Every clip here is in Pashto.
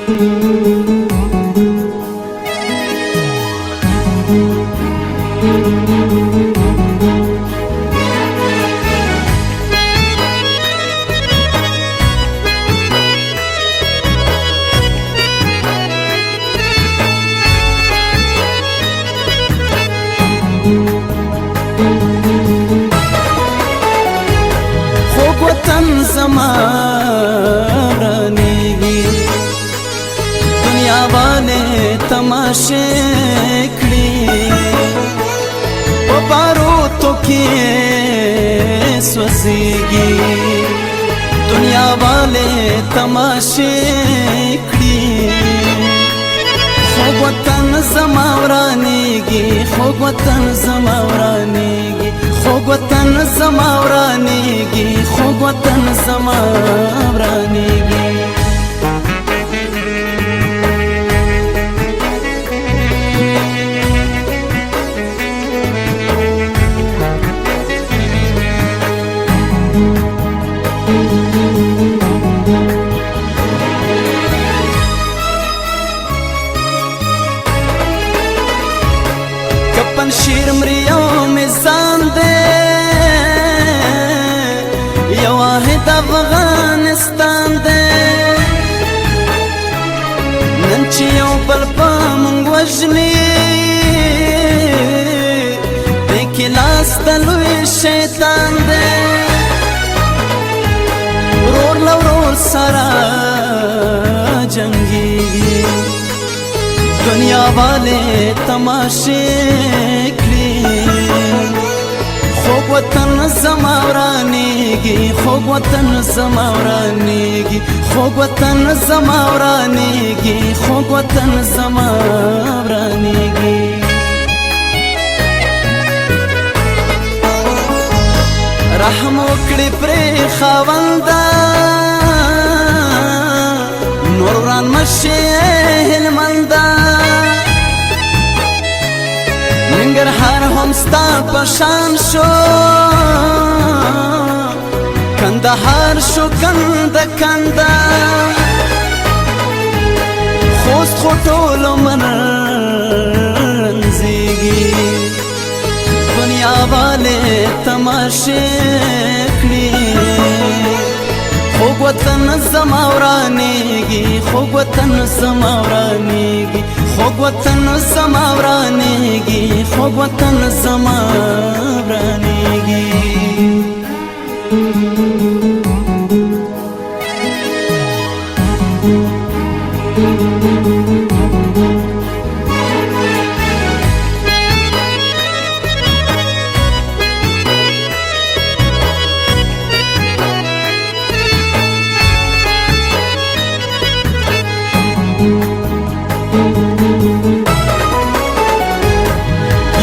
خوږ وطن زما ورانیږي، دنیا والے تماشې کړي، په باروتو کې سوځيږي. دنیا والے تماشې کړي، خوږ وطن زما ورانیږي، خوږ وطن زما ورانیږي، خوږ وطن زما ورانیږي، خوږ وطن زما ورانیږي. کپن شیر مري یو میزان دی، یو واحد افغانستان دی. نن چې یو بل په مونږ وژني، دې کې لاس د لوی شیطان دی. ورور له ورور سره جنګیږي، دنیا والے تماشې کړي، خوږ وطن زما ورانیږي، خوږ وطن زما ورانیږي، خوږ وطن زما ورانیږي، خوږ وطن زما ورانیږي. رحم وکړي پرې خاونده، نور وران مشي هلمنده. ننګرهار هم ستا په شان شو، کندهار شو کنده کنده، خوست خو ټول عمر رنځېږي. دنیا والے تماشې کړي، خوږ وطن زما ورانیږي، خوږ وطن زما ورانیږي، خوږ وطن زما ورانیږي، خوږ وطن زما ورانیږي.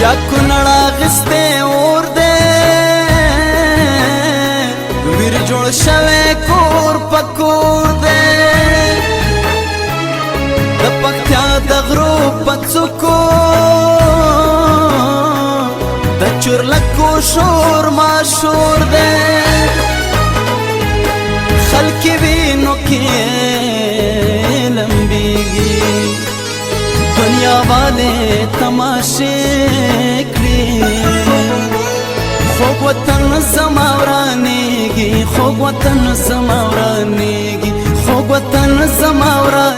یا کونړ اخیستی اور دی، ویر جوړ شوی کور په کور دی. د پکتیا د غرو په څوکو د چورلکو شور ماشور دی. خلک وینو کې لمبیږي، دنیا والے تماشې کړي، خوږ وطن زما ورانیږي، خوږ وطن زما ورانیږي، خوږ وطن زما ورانیږي.